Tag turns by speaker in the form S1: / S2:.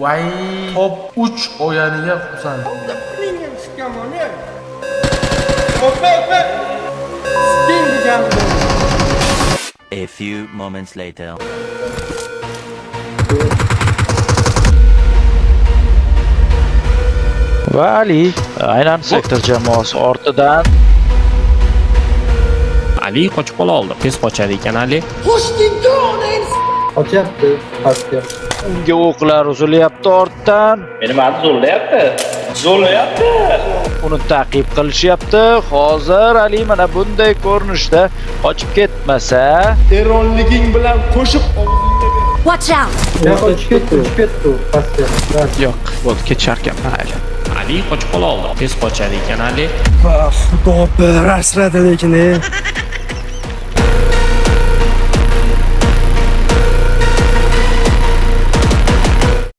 S1: Vay, top 3 olganiga xursand.
S2: A few moments later.
S3: Va Ali aynan sektor jamoasi ortidan.
S4: Ali qochib qola oldi. Tez qochadi ekan Ali.
S5: Qochyapti pastga.
S3: Unga o'qlar uzilyapti ortdan.
S6: Meni mani zo'rlayapti. Zo'rlayapti.
S3: Uni ta'qib qilishyapti. Hozir Ali mana bunday ko'rinishda qochib ketmasa,
S1: Eronliging bilan qo'shib og'zingga ber.
S7: Watch out!
S5: Yo'q, uchib ketdi, uchib ketdi u pastga.
S8: Yo'q, bo'ldi, ketisharkan, mayli.
S4: Ali qochib qola oldi. Tez qochadi ekan Ali.
S9: Va xudo bir asradi lekin, e.